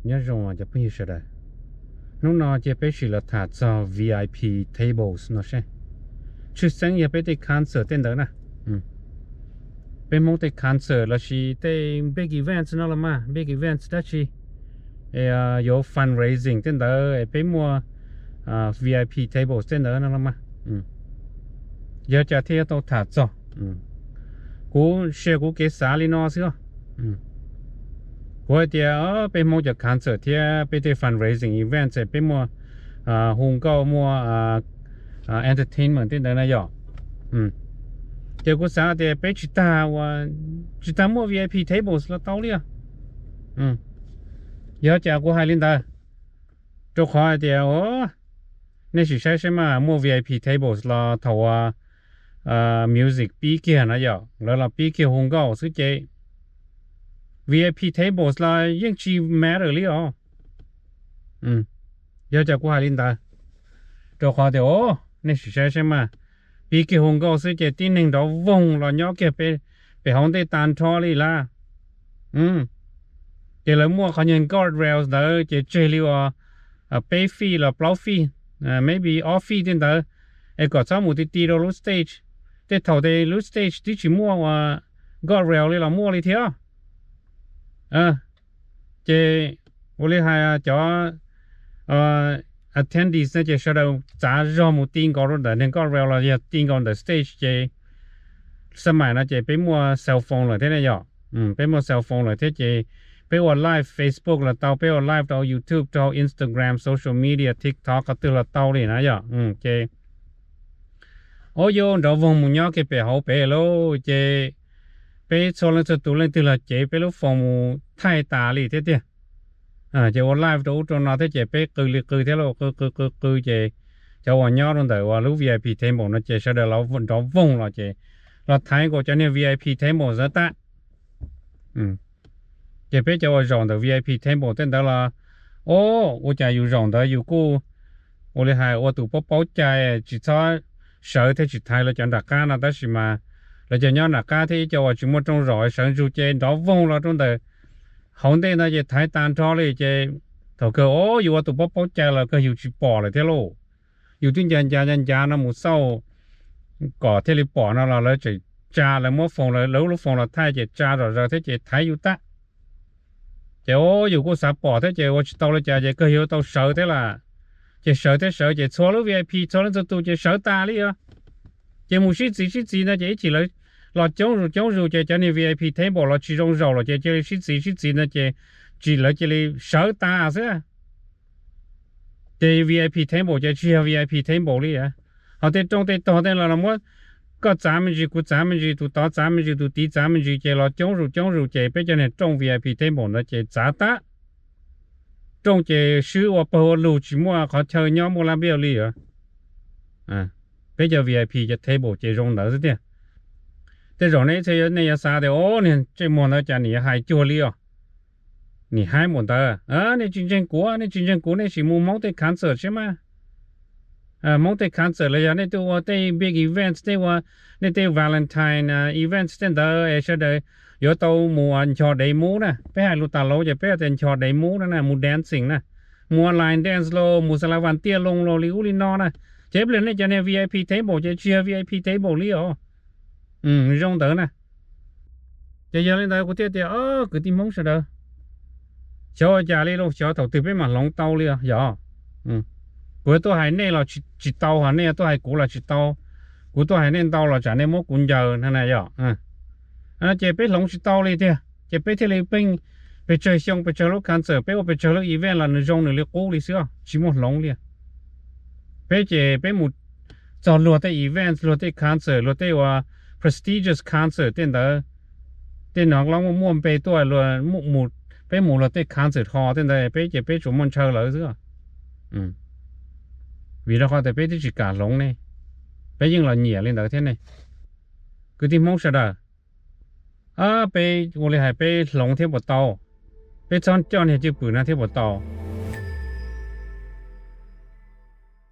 Nyob zoo cov phooj ywg sawv daws, hnub no ces peb sim los tham txog VIP tables no seb. Tshwj xeeb yog peb tej concert tej ntawd na. Peb Hmoob tej concert lossis tej big events no los mas, big events dab tsi yuav fundraising tej ntawd es peb muaj VIP tables tej ntawd no los mas. Yog cas thiaj yuav tau tham txog? Kuv share kuv kev xav li no xwb. Kuv hais tias peb Hmoob cov concert thiab peb tej fundraising events es peb muaj hu nkauj, muaj entertainment tej ntawd na yom. Ces kuv xav tias peb tsis tas ua, tsis tas muaj VIP tables los tau li os. Yog cas kuv hais li ntawd? Rau qhov hais tias nej sim saib saib mas, muaj VIP tables los thaum uas music pib kiag na yom, lawv los pib kiag hu nkauj xwb ces VIP tables los yeej tsis matter li os. Yog cas kuv hais li ntawd? Rau qhov tias, nej sim saib saib mas, pib kiag hu nkauj xwb ces tib neeg nrov voog los nyob kiag pem hauv ntej tag nrho li lawm. Ces lawv muaj qhov nyuag guard rails ntawd ces tseg li uas peb feet los plaub feet, maybe ob feet tej ntawd, es kom txhob mus ti ti rau lub stage. Tej thaum ces lub stage twb tsis muaj uas guard rail li los muaj li thiab. Ces ua li hais cov attendees no ces sawv daws txav zog mus ti nkaus rau ntawm niag guard rail los yog ti nkaus ntawm stage ces xab maim no ces peb muaj cell phone lawm thiab ne yom. Peb muaj cell phone lawm thiab ces peb ua live Facebook los tau, peb ua live rau YouTube, rau Instagram, social media, TikTok, qhov twg los tau li na yom. Ces ua yuav nrov voog mus nyob kiag pem hauv pem lauj, ces peb txhua leej txhua tus leej twg los cev peb lub phone mus thaij tas li thiab tiag. Ces ua live rau ub rau no thiab ces peb qw li qw thiab lauj, qw qw qw qw ces cov uas nyob rau ntawm uas lub VIP table no ces sawv daws los nrov voog los ces los thaiv nkaus cov niag VIP table ntawd tag. Ces peb cov uas zaum ntawm VIP table tej ntawd los, o, ua cas yus zaum ntawd yus kuj ua li hais ua tus paub paub cai, tsis txhob sawv thiab tsis thaiv lawv cov nram qab no, tab sis mas lawv cov nyob nram qab thiab ib co uas tsis muaj rooj zaum sawv ntsug ces nrov voog los rau ntawm hauv ntej no ces thaiv tas nrho li ces thaum kawg o yus ua tus paub paub cai los kawg yus tsis pom lawm thiab lauj. Yus twb ncav ncav ncav ncav no mus xauj kom thiaj li pom no los lawv tseem tsa, lawv muab phone, lawv lub phone los thaij ces tsa zom zaws thiab ces thaiv yus tag. Ces o yus kuj xav pom thiab ces ua tsis tau li cas ces kawg yuav tau sawv thiab lawm. Ces sawv thiab sawv ces txhua lub VIP txhua leej txhua tus ces sawv tas li os. Ces mus sib txiv sib txiv no ces ib chim lawv los coob zus coob zus ces cov niag VIP table los tsis zoo zaum lawm ces cia li sib txiv sib txiv no ces tsis, lawv cia li sawv tas xwb. Ces VIP table ces tsis yog VIP table li. Ho tej rooj tej tog tej los muab koj txav me ntsis kuv txav me ntsis, tus tod txav me ntsis, tus tid txav me ntsis ces los coob zus coob zus ces peb cov niag rooj VIP table ntawd ces txav tag. Rooj ces swb ua pawg ua lug tsis muaj qhov chaw nyob muaj lab npiaj li os. Peb cov VIP cov table ces zoo ntawd xwb tiag. Tej zaum nej txhia nej yuav xav tias o niag ntsej muag ntawd cas nim yuav hais cuag li os. Nim haib npaum ntawd, nej tsis ntseeg kuv, nej tsis ntseeg kuv nej sim mus Hmoob tej concert seb mas. Hmoob tej concert los yog nej tuaj ua tej big events, tej ua nej tej Valentine events tej ntawd es sawv daws yuav tau mus ncho dev mub na, peb hais lus tas lauv ces peb hais tias ncho dev mub na, mus dancing na, mus ua line dance los mus xa la vas tiaj loo los li ub li no na, ces ib pliag nej cov niag VIP table ces tsis yog VIP table li os. Zoo ntawd na. Ces yog li ntawd kuv thiaj tias kwv tij Hmoob sawv daws, xyov ua cas li lauj, xyov thaum twg peb mam hloov tau li os yog. Kuv tuaj hais nej los tsis tau, ho nej tuaj hais kuv los tsis tau. Kuv tuaj hais nej ntau los tsam nej muab kuv ncaws na yom. Ces peb hloov tsis tau li tiag ces peb thiaj li pheej pes tsawg xyoo pes tsawg lub concert, peb ua pes tsawg lub event los nws zoo nws li qub li xwb, tsis muaj hloov li. Peb ces peb mus txog luag tej event, luag tej concert, luag tej uas prestigious concert tej ntawd, tej no lawv muaj muaj npe tuaj, peb mus luag tej concert hall tej ntawd peb ces peb tsuas muaj ntshaw lawv xwb. Vim rau qhov tias peb twb tsis kam hloov ne, peb yeej los nyiam li ntawd thiab ne. Kwv tij Hmoob sawv daws, peb ua li hais peb hloov thiab puas tau? Peb txhob coj niag cwj pwm no thiab puas tau?